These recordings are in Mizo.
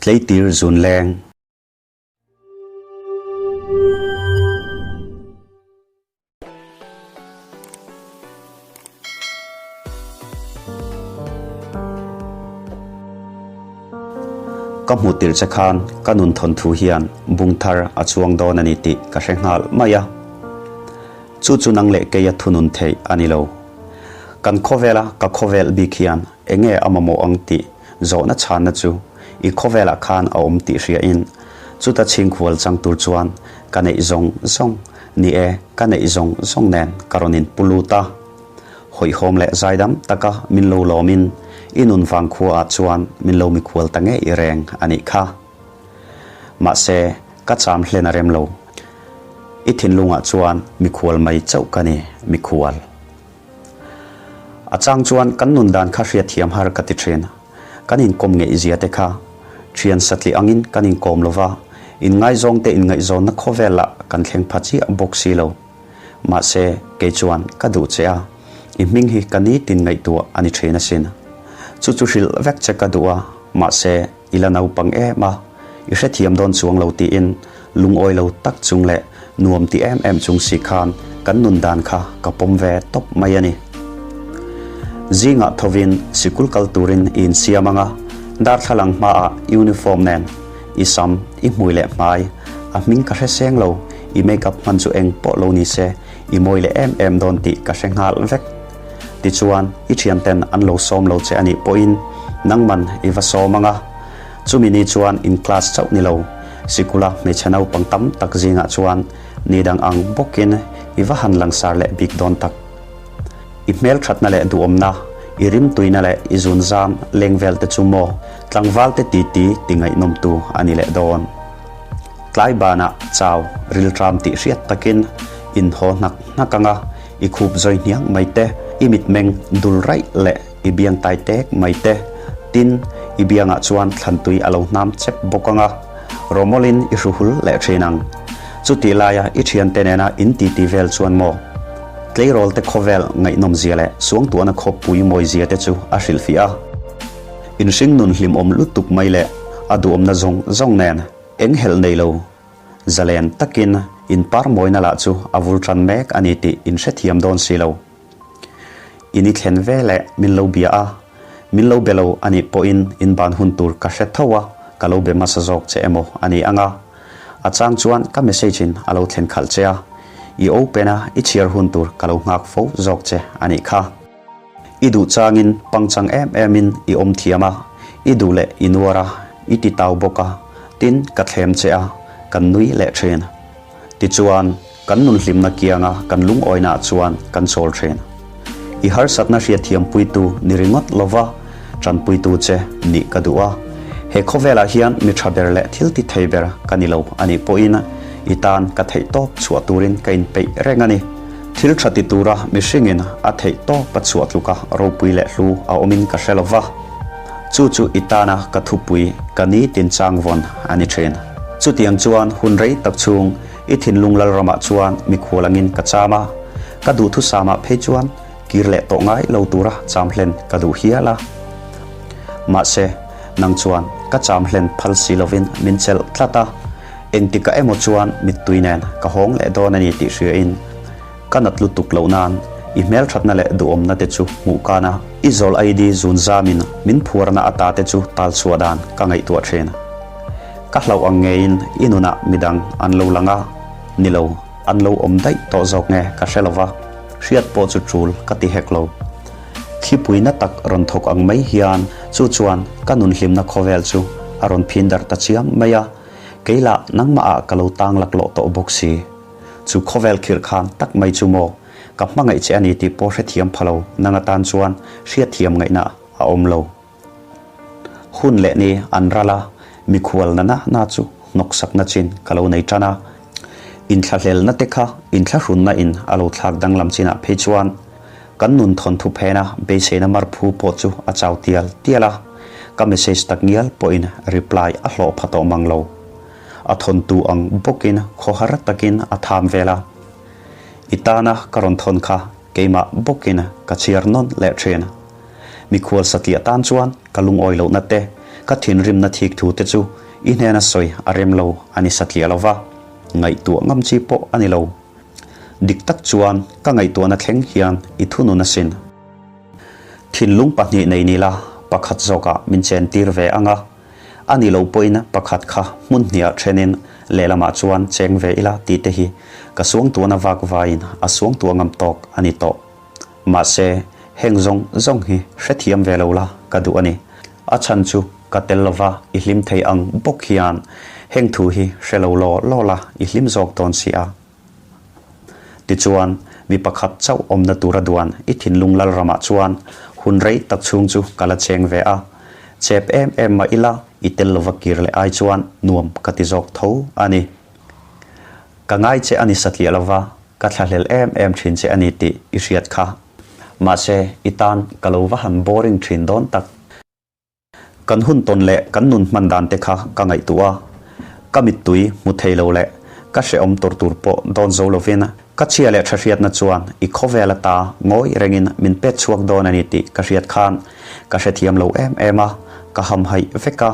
Tleitir zunleng. Ka hmuh tirh che khan ka nun thawnthu hian bung thar a chuang dawn a ni tih ka hre nghal mai a. Chu chu nang leh keia thunun theih a ni lo. Kan khawvela ka khawvel bik hian enge a mamawh ang tih zawhna chhanna chu i khawvelah khan a awm tih hriain chuta chhingkhual chang tur chuan ka neih zawng zawng ni e, ka neih zawng zawng nen ka rawn inpu lut a. Hawihhawm leh zaidam taka min lo lawmin i nun vang khuaah chuan min lo mikhual ta ngei reng a nih kha. Mahse, ka cham hlen a rem lo. I thinlungah chuan mikhual mai chauh ka ni, mikhual. A chang chuan kan nun dan kha hriatthiam har ka ti thin. Kan inkawm ngeih zia te kha thian satliah angin kan inkawm lo va, inngaizawng te inngaihzawnna khawvel ah kan thleng pha chiah bawk si lo. Mahse, kei chuan ka duh che a, i hming hi ka nitin ngaihtuah a ni thin asin. Chu chu hrilh vek che ka duh a, mahse i la naupang em a, i hrethiam dawn chuang lo tiin lungawi lo tak chung leh nuam ti em em chung si khan kan nun dan kha ka pawm ve tawp mai a ni. Zingah thovin sikul kal turin i insiam ang a, darthlalang hmaah uniform nen i sam, i hmui leh hmai, a hming ka hre seng lo, i makeup hman chu eng pawh lo ni se, i mawi leh em em dawn tih ka hre nghal vek. Tichuan, i thianten an lo sawm lo che a nih pawhin nangman i va sawm ang a. Chumi ni chuan in class chauh ni lo, sikula hmeichhe naupang tam tak zingah chuan ni dang ang bawkin i va han langsar leh bik dawn tak. I hmelthatna leh duhawmna, i rimtuina leh i zunzam leng vel te chu maw tlangval te titi ti ngaihnawmtu a ni leh dawn. Tlai banah chau rilṭam tih hriat takin in haw hnak hnak anga i khup zawi hniang mai te, i mitmeng dul raih leh i biang tai tek mai te, tin, i biangah chuan thlantui a lo hnam chep bawk ang a, rawmawlin i hruhul leh thin ang. Chutih laia i thiante nena in titi vel chuan maw? Tleirawl te khawvel ngaihnawm zia leh suangtuahna khawppui mawi zia te chu a hrilhfiah a. Inhring nun hlimawm lutuk mai leh a duhawmna zawng zawng nen eng helh nei lo. Zalen takin in par mawina lah chu a vul tan mek a ni tih in hrethiam dawn si lo. In i thlen ve leh min lo bia a, min lo be lo a nih pawhin in ban hun tur ka hre tho a, ka lo be hmasa zawk che emaw a ni ang a. A chang chuan ka message in a lo thlen khalh che a, i open a i chhiar hun tur ka lo nghak fo zawk che a nih kha. I duh changin pangchang em emin i awm thiam a, i duh leh i nuar a, i ti tau bawk a, tin ka thlem che a, kan nui leh thin. Tichuan, kan nun hlimna kianga kan lungawinaah chuan kan chawl thin. I harsatna hriatthiampuitu ni ringawt lova tanpuitu che nih ka duh a, he khawvelah hian mi tha ber leh thil ti thei ber ka ni lo a nih pawhin i tan ka theih tawp chhuah turin ka inpeih reng a ni. Thil tha ti tura mihringin a theih tawp a chhuah tluka ropui leh hlu a awmin ka hre lo va, chu chu i tana ka thupui ka ni tin chang vawn a ni thin. Chutiang chuan hun rei tak chhung i thinlung lalramah chuan mikhual angin ka cham a, ka duhthusamah phei chuan kir leh tawh ngai lo tura cham hlen ka duh hial a. Mahse, nang chuan ka cham hlen phal si lovin min chelh tlat a. Engtikah emaw chuan mittui nen ka hawng leh dawn a ni tih hriain ka nat lutuk loh nan i hmelthatna leh duhawmna te chu hmuh kan a, i zawl ID zun zamin min phuarna ata te chu tal chhuah dan ka ngaihtuah thin. Ka hlauh ang ngeiin i nunah midang an lo lang a, ni lo, an lo awm daih tawh zawk nge ka hre lo va, hriat pawh chu tul ka ti hek lo. Thlipuina tak rawn thawk ang mai hian chu chuan ka nun hlimna khawvel chu a rawn phin darh ta chiam mai a. Kei lah nangmah ah ka lo tang laklawh tawh bawk si. Chu khawvel khirh khan tak mai chu maw, ka hmangaih che a ni tih pawh hrethiam pha lo nang atan chuan hriatthiam ngaihna a awm lo. Hun leh ni an ral a, mikhual na na na chu hnawksakna chin ka lo nei tan a. Inthlahlelna te kha inthlahrunna in a lo thlak danglam chinah phei chuan kan nun thawnthu phena beiseina marphu pawh chu a chau tial tial a, ka message tak ngial pawhin reply a hlawh pha tawh mang lo. A thawntu ang bawkin khawhar takin a tham vel a, I tana ka rawn thawn kha keimah bawkin ka chhiar nawn leh thin. Mikhual satliah tan chuan ka lungawi lohna te, Ka thinrimna thik thu te chu i hnena sawi a rem lo a ni satliah lo va, ngaihtuah ngam chi pawh a ni lo. Dik tak chuan ka ngaihtuahna thleng hian i thunun asin. Thinlung pahnih nei ni la, pakhat zawkah min chentir ve ang a, a ni lo pawhin pakhat kha hmun hniah thenin lehlamah chuan cheng ve ila tih te hi ka suangtuahna vak vaiin a suangtuah ngam tawk a ni tawh. Mahse, heng zawng zawng hi hrethiam ve lo la ka duh a ni. A chhan chu ka tel lova i hlim thei ang bawk hian heng thu hi hre lo law law la i hlim zawk dawn si a. Tichuan, mi pakhat chauh awmna tura duan i thinlung lalramah chuan hun rei tak chhung chu ka la cheng ve a. Chep em em mah ila i tel lova kir leh ai chuan nuam ka ti zawk tho a ni. Ka ngai che a ni satliah lova ka thlahlel em em thin che a ni tih i hriat kha. Mahse, i tan ka lo va han boring thin dawn tak. Kan hun tawn leh kan nun hman dan te kha ka ngaihtuah a, ka mittui hmu thei lo leh ka hrehawm tur tur pawh dawn zo lovin ka chhia leh tha hriatna chuan i khawvel ata ngawi rengin min pet chhuak dawn a ni tih ka hriat khan ka hrethiam lo em em a, ka hamhaih vek a,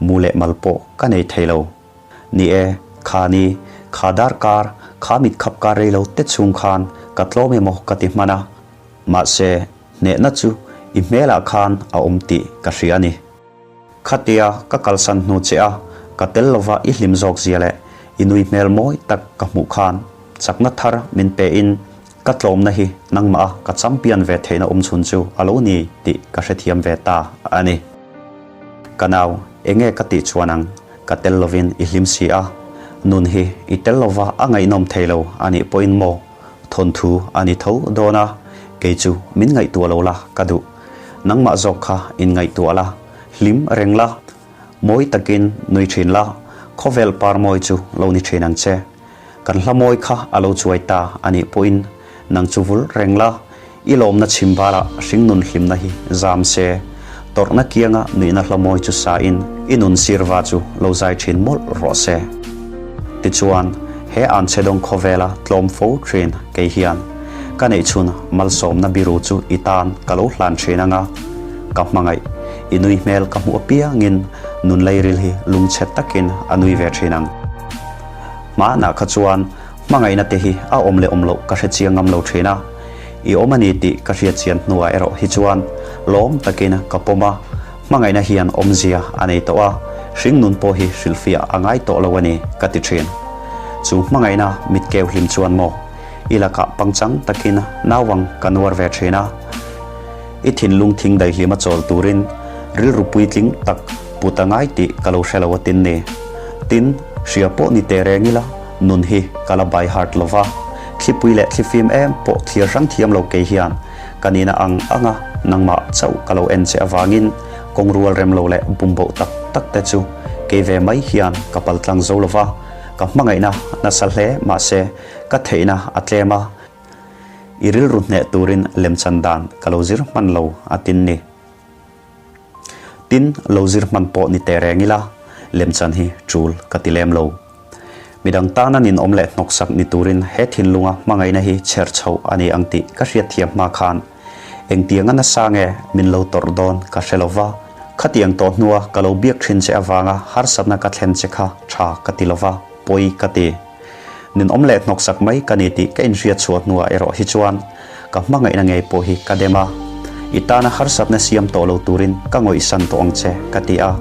mu leh mal pawh ka nei thei lo. Ni e, kha ni, kha darkar, kha mitkhap kar rei lo te chhung khan ka tlawm emaw ka ti hman a, Mahse, hnehna chu i hmelah khan a awm tih ka hria a ni. Khatia ka kalsan hnu che a, ka tel lova i hlim zawk zia leh i nui hmel mawi tak ka hmuh khan chakna thar min pe in ka tlawmna hi nangmah a ka champion ve theihna awm chhun chu a lo ni tih ka hrethiam ve ta a ni. Ka nau, enge ka tih chuan ang, ka tel lovin i hlim si a, nun hi i tel lova a ngaihnawm thei lo a nih pawhin maw? Thawnthu a ni tho dawn a, kei chu min ngaihtuah lo la ka duh. Nangmah zawk kha in ngaihtuah la, hlim reng la, mawi takin nui thin la, khawvel par mawi chu lo ni thin ang che. Kan hla mawi kha a lo chuai ta a nih pawhin nang chu vul reng la, I lawmna chhim balah hringnun hlimna hi zam se, tawrhna kianga nuihna hla mawi chu sain i nun sirva chu lo zai thin mawlh rawh se. Tichuan, he anchhedawng khawvela tlawm fo thin kei hian ka neihchhun malsawmna biru chu i tan ka lo hlan thin anga, ka hmangaih i nui hmel ka hmuh apiangin nun leiril hi lungchhe takin a nui ve thin ang. Hmanah kha chuan Hmangaihna te hi a awm leh awm loh ka hre chiang ngam lo thin a, i awm a ni tih ka hriat chian hnuah erawh hi chuan lawm takin ka pawm a, hmangaihna hian awmzia a nei tawh a, hringnun pawh hi hrilhfiah a ngai tawh lo a ni ka ti thin. Chu hmangaihna mitkeu hlim chuan maw i lakah pangchang takin nauang ka nuar ve thin a, i thinlung thing daihlima chawl turin rilru puitling tak put a ngai tih ka lo hre lo a tin ni. Tin, hria pawh ni teh reng ila. Nun hi ka la by heart lo va, thlipui leh thlifim em pawh thlir hrang thiam lo kei hian ka nihna ang anga nangmah chauh ka lo en che avangin kawng rual rem lo leh bumboh tak tak te chu kei ve mai hian ka pal tlang zo lo va, ka hmangaihna nasa hle mahse ka theihna a tlem a, i rilru hneh turin lemchan dan ka lo zir hman lo a tin ni. Tin, lo zir hman pawh ni teh reng ila, lemchan hi tul ka ti lem lo. Midang tana ninawm leh hnawksak ni turin he thinlunga hmangaihna hi chher chhoh a ni ang tih ka hriatthiam hma khan engtianga nasa nge min lo tawrh dawn ka hre lo va, khatiang tawh hnua ka lo biak thin che avanga harsatna ka thlen che kha tha ka ti lo va, pawi ka ti. Ninawm leh hnawksak mai ka ni tih ka inhriat chhuah hnuah erawh hi chuan ka hmangaihna ngei pawh hi ka dem a, i tana harsatna siam tawh lo turin ka ngawihsan tawh ang che ka ti a.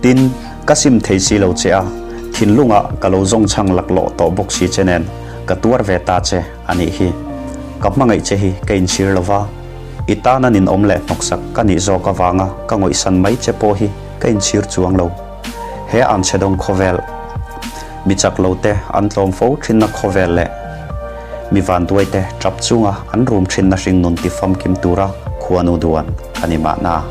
Tin, ka sim thei si lo che a, thinlungah ka lo zawngchhang laklawh tawh bawk si che nen ka tuar ve ta che a nih hi. Ka hmangaih che hi ka inchhir lo va, i tana ninawm leh hnawksak ka nih zawk avanga ka ngawihsan mai che pawh hi ka inchhir chuang lo. He anchhedawng khawvel, mi chak lo te an tlawm fo thinna khawvel leh mi vanduai te tap chunga an rum thinna hringnun ti famkim tura khuanu duan ka ni mahna.